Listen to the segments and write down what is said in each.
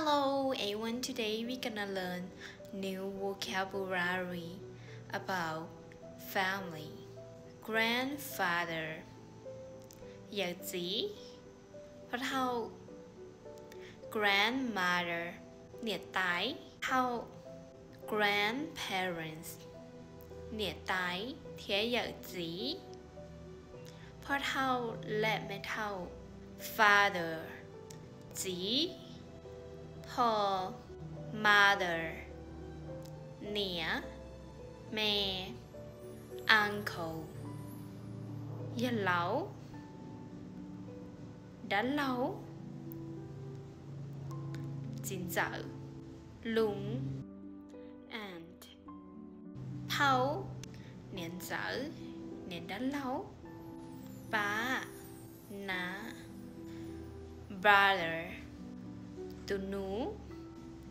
Hello everyone, today we're gonna learn new vocabulary about family. Grandfather ยາຍຈີ ພໍ່ເຖົ້າ Grandmother ເນຍຕາຍ ເຖົ້າ Grandparents ເນຍຕາຍ ເທຍາຍາຍຈີ ພໍ່ເຖົ້າ ແລະ ແມ່ເຖົ້າ Father ຈີ ພໍ່ Mother ເນຍ ແມ່ Uncle ຍາເລົາ ດາເລົາ ຈິນເຈີ ລຸງ Aunt ເຖົ້າ ເນນເຈີ ເນນດາເລົາ ປ້າ ນ້າ Brother ຕູ່ໜູ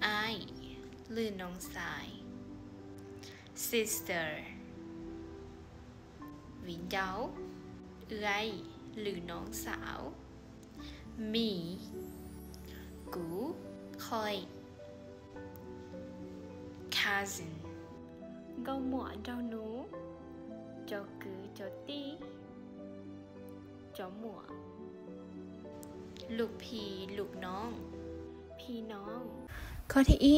ອ້າຍ ຫຼື ນ້ອງຊາຍ Sister ວິນເຈົ້າ ເອື້ອຍ ຫຼື ນ້ອງສາວ Me ກູ ຂ້ອຍ Cousin ເຈົ້າໝວກ ເຈົ້າໜູ ເຈົ້າກື ເຈົ້າຕີ ເຈົ້າໝວກ ລູກພີ່ ລູກນ້ອງ ພີ່ນ້ອງ ຂໍ້ທີ E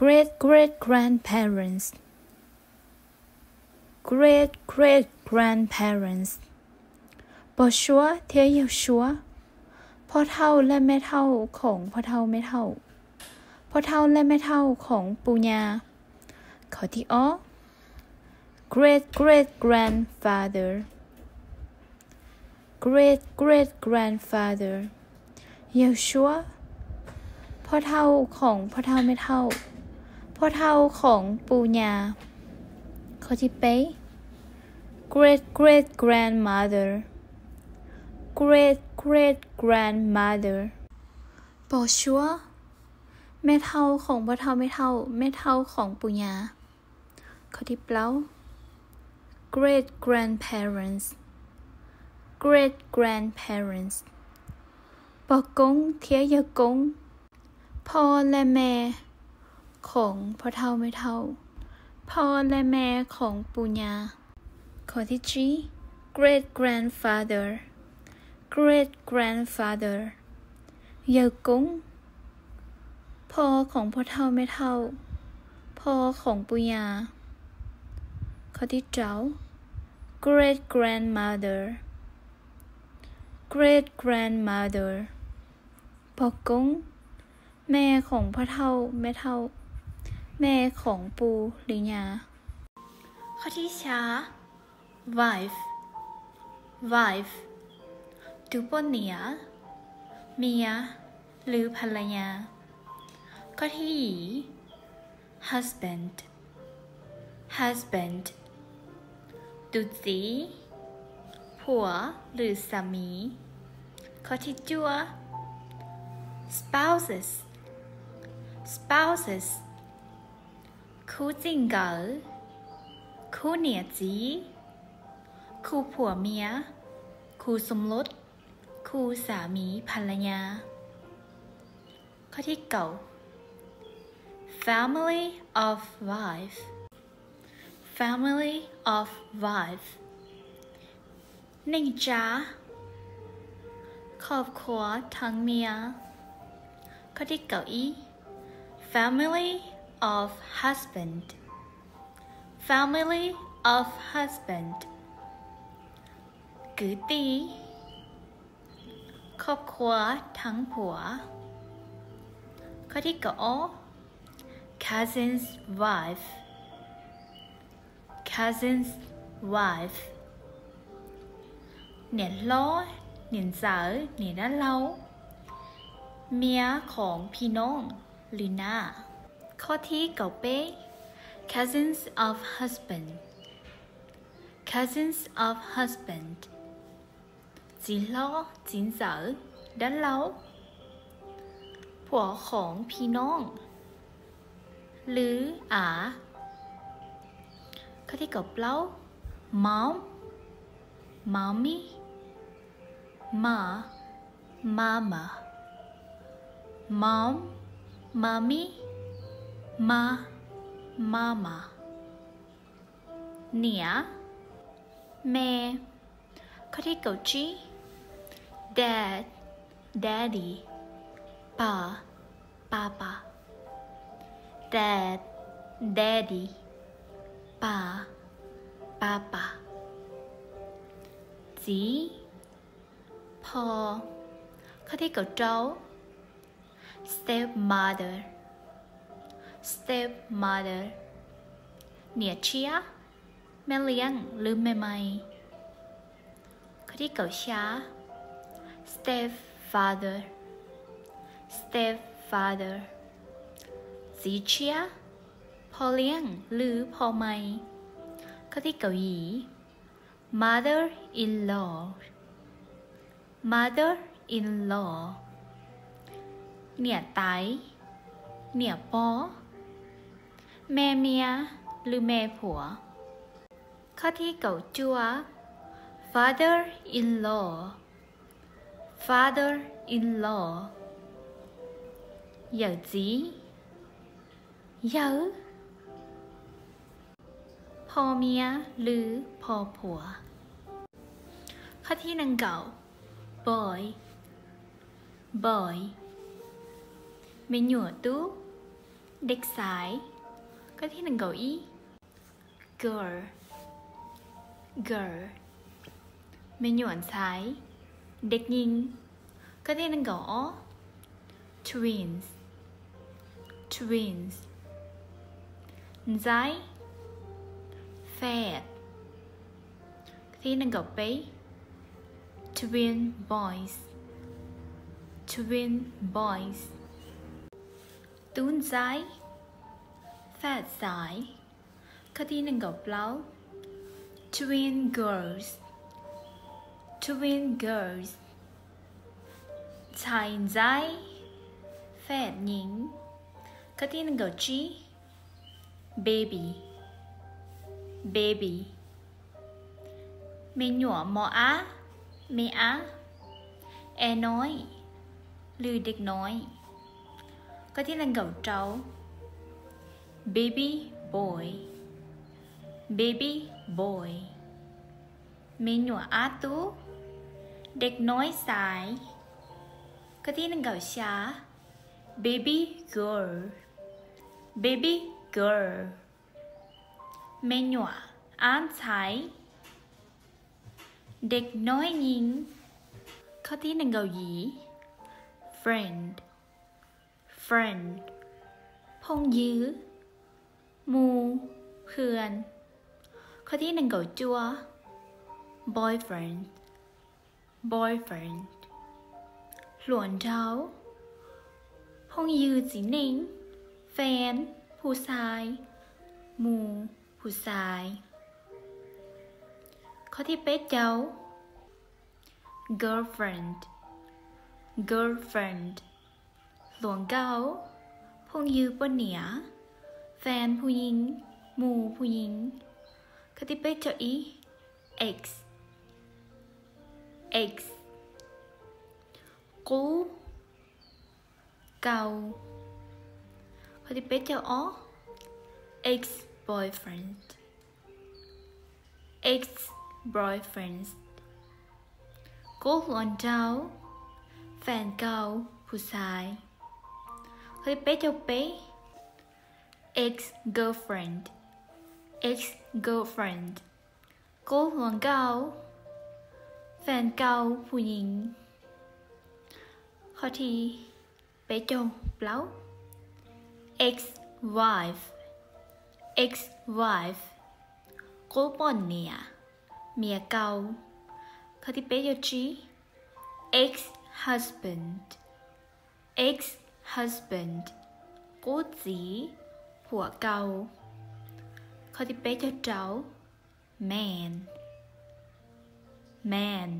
Great great grandparents Great great grandparents ບໍ່ຊົ່ວ ເທຍາວຊົ່ວ ພໍ່ເຖົ້າ ແລະ ແມ່ເຖົ້າຂອງພໍ່ເຖົ້າແມ່ເຖົ້າ ພໍ່ເຖົ້າ ແລະ ແມ່ເຖົ້າຂອງປູ່ຍ່າ ຂໍ້ທີ O Great great grandfather Great great grandfather ຍາວຊົ່ວ ພໍ່ເຖົ້າຂອງພໍ່ເຖົ້າແມ່ເຖົ້າ ພໍ່ເຖົ້າຂອງປູ່ຍ່າ ຂໍ້ທີ P Great great grandmother Great great grandmother ບໍ່ຊົ່ວ ແມ່ເຖົ້າຂອງພໍ່ເຖົ້າແມ່ເຖົ້າ ແມ່ເຖົ້າຂອງປູ່ຍ່າ ຂໍ້ທີ P Great grandparents Great grandparents ປໍກົງ ເທຍາຍາກົງ ພໍ່ ແລະ ແມ່ຂອງພໍ່ເຖົ້າແມ່ເຖົ້າ ພໍ່ ແລະ ແມ່ຂອງປູ່ຍ່າ ຂໍ້ທີ G Great grandfather Great grandfather ຍາກົງ ພໍ່ຂອງພໍ່ເຖົ້າແມ່ເຖົ້າ ພໍ່ຂອງປູ່ຍ່າ ຂໍ້ທີ J Great grandmother Great grandmother ພໍ່ກົງ ແມ່ຂອງພໍ່ເຖົ້າແມ່ເຖົ້າ ແມ່ຂອງປູ່ຫຼືຍ່າ ຂໍ້ທີ C wife wife ຕູ່ປົວເນຍ ເມຍ ຫຼື ພັນລະຍາ ຂໍ້ທີ E husband husband ຕູ່ຈີ ຜົວ ຫຼື ສາມີ ຂໍ້ທີ J spouses spouses ຄູ່ຈິງເກີ ຄູ່ເນຍຈີ ຄູ່ຜົວເມຍ ຄູ່ສົມລົດ ຄູ່ສາມີພັນລະຍາ ຂໍ້ທີ F family of wife family of wife ເນຈາ ຄອບຄົວທັງເມຍ ຂໍ້ທີ E family of husband family of husband ກືຕີ ຄອບຄົວທັງຜົວ ຂໍ້ທີ O cousin's wife cousin's wife ເນຍໂລ ເນຍເຈີ ເນຍດາເລົາ ເມຍຂອງພີ່ນ້ອງ ຫຼື ນ້າ ຂໍ້ທີ P cousins of husband cousins of husband ຈີໂລ ຈີນເຈີ ດາເລົາ ຜົວຂອງພີ່ນ້ອງ ຫຼື ອາ ຂໍ້ທີ P mom mommy ມາ mama Mom, Mommy, Ma, Mama. ເນຍ ແມ່. ຂໍ້ທີເກົ້າຈີ Dad, Daddy, ປາ Papa. Dad, Daddy, ປາ Papa. ຈີ ພໍ່. ຂໍ້ທີເກົ້າເກົ້າ Stepmother, Stepmother, ເນຍເຊຍ ແມ່ລ້ຽງ ຫຼື ແມ່ໃໝ່. ຂໍ້ທີເກົ້າຊາ Stepfather, Stepfather, ຈີເຊຍ ພໍ່ລ້ຽງ ຫຼື ພໍ່ໃໝ່. ຂໍ້ທີເກົ້າຢີ Mother-in-law, Mother-in-law, ເນຍໄຕ ເນຍປໍ ແມ່ເມຍ ຫຼື ແມ່ຜົວ. ຂໍ້ທີເກົ້າຈົວ Father-in-law, Father-in-law, ເຍົາຈີ ເຍົາ ພໍ່ເມຍ ຫຼື ພໍ່ຜົວ. ຂໍ້ທີໜຶ່ງເກົ້າ Boy, Boy, ແມ່ຍົວຕູ ເດັກຊາຍ. ຂໍ້ທີໜຶ່ງເກົ້າອີ Girl, Girl, ແມ່ຍົວຊາຍ ເດັກຍິງ. ຂໍ້ທີໜຶ່ງເກົ້າອໍ Twins, Twins, ນາຍ ແຝດ. ຂໍ້ທີໜຶ່ງເກົ້າເປ້ Twin boys, Twin boys, ຕູນຊາຍ ແຝດຊາຍ. ຂໍ້ທີໜຶ່ງເກົ້າເກົ້າ Twin girls, Twin girls, ຊາຍຊາຍ ແຝດຍິງ. ຂໍ້ທີໜຶ່ງເກົ້າຈີ Baby, Baby, ແມ່ຍົວມໍອາ ແມ່ອາ ແອນ້ອຍ ຫຼື ເດັກນ້ອຍ. ຂໍ້ທີໜຶ່ງເກົ້າເກົ້າ Baby boy, Baby boy, ແມ່ຍົວອາຕູ ເດັກນ້ອຍຊາຍ. ຂໍ້ທີໜຶ່ງເກົ້າຊາ Baby girl, Baby girl, ແມ່ຍົວອານຊາຍ ເດັກນ້ອຍຍິງ. ຂໍ້ທີໜຶ່ງເກົ້າຢີ Friend, Friend, ພົ່ງຍື ໝູ່ ເພື່ອນ. ຂໍ້ທີໜຶ່ງເກົ້າຈົວ Boyfriend, Boyfriend, ຫຼວງເທົາ ພົ່ງຍືຈີເນັງ ແຟນ ຜູ້ຊາຍ ໝູ່ ຜູ້ຊາຍ. ຂໍ້ທີແປດເຈົ້າ Girlfriend, Girlfriend, ຫຼວງເກົ່າ ພົ່ງຍືປົວເນຍ ແຟນຜູ້ຍິງ ໝູ່ຜູ້ຍິງ. ຂໍ້ທີແປດເຈົ້າອີ Ex, Ex, ກູ່ ເກົ່າ. ຂໍ້ທີແປດເຈົ້າອໍ Ex-boyfriend, Ex-boyfriend, ກູ່ຫຼວງເກົ່າ ແຟນເກົ່າ ຜູ້ຊາຍ. ຂໍ້ທີແປດເຈົ້າເປ້ Ex-girlfriend, Ex-girlfriend, ກູ່ຫຼວງເກົ່າ ແຟນເກົ່າຜູ້ຍິງ. ຂໍ້ທີແປດເຈົ້າເປົ່າ Ex-wife, Ex-wife, ກູ່ປ່ອນເມຍ ເມຍເກົ່າ. ຂໍ້ທີແປດເຈົ້າຈີ Ex-husband, Ex-husband, ກູ່ຈີ ຜົວເກົ່າ. ຂໍ້ທີແປດເຈົ້າເກົ້າ Man, Man,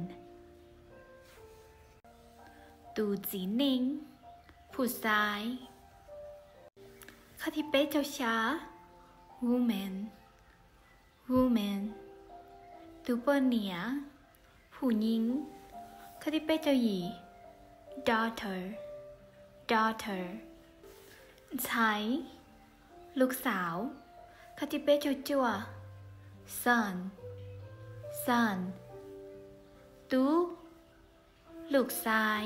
ຕູຈີເນັງ ຜູ້ຊາຍ. ຂໍ້ທີແປດເຈົ້າຊາ Woman, Woman, ຕູປ່ອນເມຍ ຜູ້ຍິງ. ຂໍ້ທີແປດເຈົ້າຢີ Daughter, daughter. ໃຊ້ ລູກສາວ. ຂ້ອທີເປັດ ຈົວໆ son, son. ຕູ ລູກຊາຍ.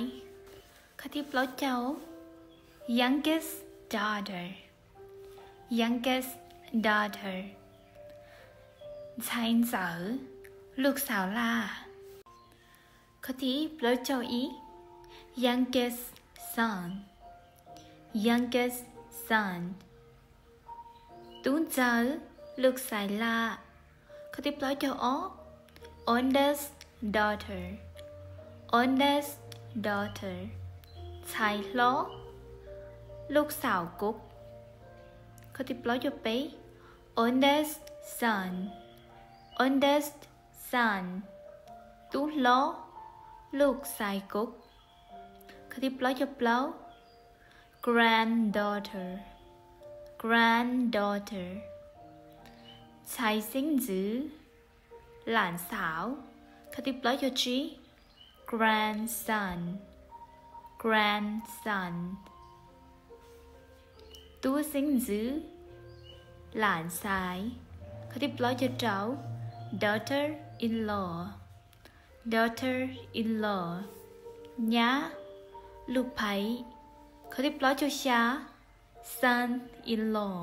ຂ້ອທີເກົ້າ ເຈົ້າ youngest daughter, youngest daughter. ໃຊ້ ເຈົ້າ ລູກສາວຫຼ້າ. ຂ້ອທີເກົ້າອີກ youngest son, youngest son. ຕູ ເຈົ້າ ລູກຊາຍຫຼ້າ. ຂ້ອທີເກົ້າ ໂອ oldest daughter, oldest daughter. ໃຊ້ ໂລ ລູກສາວກົກ. ຂ້ອທີເກົ້າເປັດ oldest son, oldest son. ຕູ ໂລ ລູກຊາຍກົກ. ຂ້ອທີເກົ້າ granddaughter, granddaughter. ໃຊ້ ເສັງຈື່ ຫຼານສາວ. ຂ້ອທີເກົ້າຈີ grandson, grandson. ຕູ ເສັງຈື່ ຫຼານຊາຍ. ຂ້ອທີເກົ້າ daughter-in-law, daughter-in-law. ຍ່າ ລູກໃພ້. ຂ້ອທີເກົ້າຊາ son-in-law,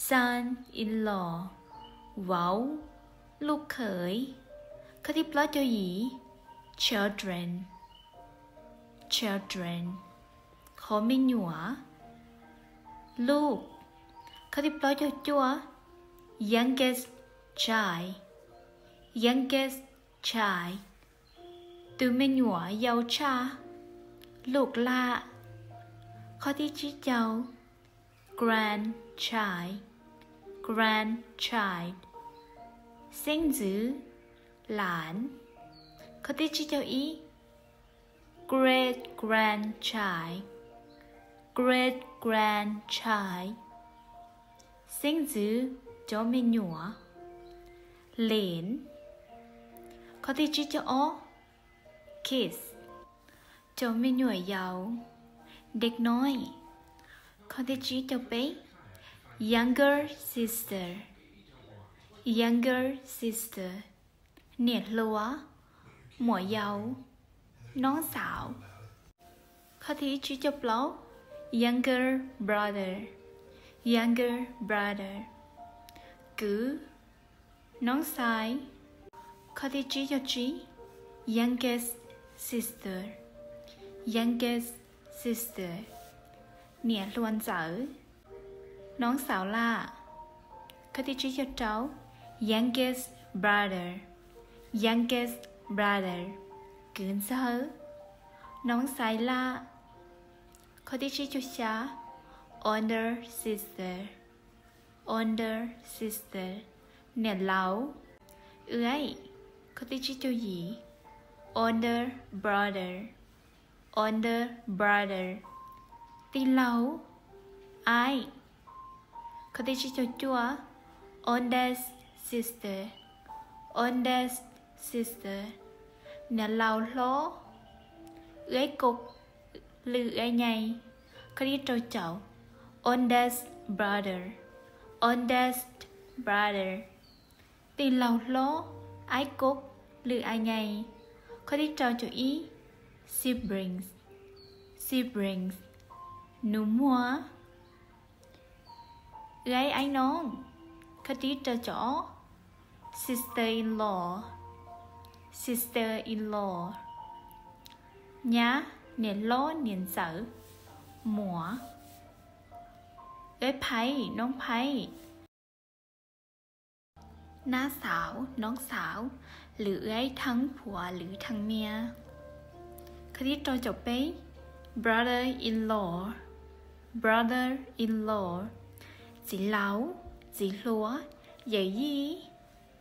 son-in-law. ເວົ້າ ລູກເຂີຍ. ຂ້ອທີເກົ້າ children, children. ຄໍແມ່ຍົວ ລູກ. ຂໍ້ທີເກົ້າຈົວ youngest child, youngest child. ຕູແມ່ຍົວເຍົາຊາ ລູກຫຼ້າ. ຂໍ້ທີສິບເກົ້າ grandchild, grandchild. ເສັງຈື່ ຫຼານ. ຂໍ້ທີສິບເກົ້າອີກ great grandchild, great grandchild. ເສັງຈື່ ເຈົ້າແມ່ຍົວ ຫຼານ. ຂໍ້ທີສິບເກົ້າອອກ kids, ເຈົ້າແມ່ຍົວເຍົາ ເດັກນ້ອຍ. ຂໍ້ທີສິບເກົ້າເປັດ younger sister, younger sister. ເໜືອຫົວ ໝວຍເຍົາ ນ້ອງສາວ. ຂໍ້ທີສິບເກົ້າ younger brother, younger brother. ຄື ນ້ອງຊາຍ. ຂໍ້ທີສິບເກົ້າຈີ youngest sister, youngest sister. ເໜືອຫົວເຈົ້າ ນ້ອງສາວຫຼ້າ. ຂໍ້ທີສິບເກົ້າ youngest brother, youngest brother. ຄືນເຈົ້າ ນ້ອງຊາຍຫຼ້າ. ຂໍ້ທີສິບເກົ້າຊາ older sister, older sister. ເໜືອເລົາ ເອື້ອຍ. ຂໍ້ທີສິບເກົ້າອີກ older brother, older brother. ຕິເລົາ ອ້າຍ. ຂໍ້ທີສິບເກົ້າຈົວ oldest sister, oldest sister. ເໜືອເລົາໂລ ເອື້ອຍກົກ ຫຼື ເອື້ອຍໃຫຍ່. ຂໍ້ທີສິບເກົ້າ oldest brother, oldest brother. ຕິເລົາໂລ ອ້າຍກົກ ຫຼື ອ້າຍໃຫຍ່. ຂໍ້ທີສິບເກົ້າອີກ siblings, siblings. ໜູມົວ ເອື້ອຍອ້າຍນ້ອງ. ຂໍ້ທີສິບເກົ້າ sister-in-law, sister-in-law. ຍ່າ ເໜືອໂລ ເໜືອເຈົ້າ ໝວຍ ເອື້ອຍໃພ້ ນ້ອງໃພ້. ນ້າສາວ ນ້ອງສາວ ຫຼື ເອື້ອຍທັງຜົວ ຫຼື ທັງເມຍ. ຂໍ້ທີສິບເກົ້າເປັດ brother-in-law, brother-in-law. ຈີເລົາ ຈີຫົວ ເຢີຢີ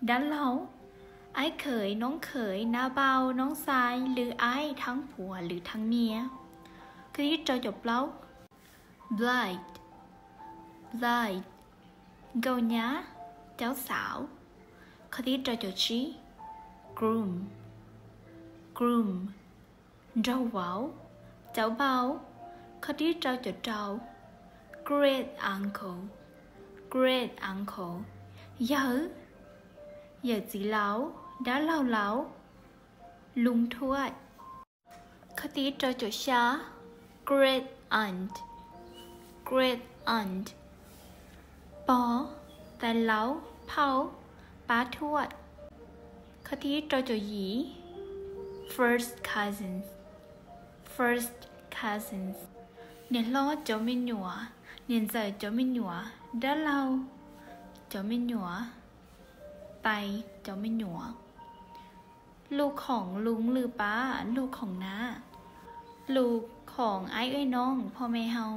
ດານເລົາ ອ້າຍເຂີຍ ນ້ອງເຂີຍ ນ້າບ່າວ ນ້ອງຊາຍ ຫຼື ອ້າຍທັງຜົວ ຫຼື ທັງເມຍ. ຂໍ້ທີສິບເກົ້າ bride, bride. ເຈົ້າຍ່າ ເຈົ້າສາວ. ຂໍ້ທີສິບເກົ້າຈີ groom, groom. ເຈົ້າເບົາ ເຈົ້າບ່າວ. ຂໍ້ທີເກົ້າ great uncle, great uncle ເຢີ ເຢີຈີລາວ, ດາລາວລາວ, ລຸງທວດ. ຂໍ້ທີເກົ້າ great aunt, great aunt ປໍ ຕາລາວ, ເຜົ່າ, ປ້າທວດ. ຂໍ້ທີເກົ້າ first cousins, first cousins ເນລອດ ເຈົ້າແມ່ຍົວ, ເນນໃຈ ເຈົ້າແມ່ຍົວ, ດາລາວ ເຈົ້າແມ່ຍົວ, ໄຕ ເຈົ້າແມ່ຍົວ. ລູກຂອງລຸງຫຼືປ້າ, ລູກຂອງນ້າ, ລູກຂອງອ້າຍເອື້ອຍນ້ອງ, ພໍ່ແມ່ເຮົາ.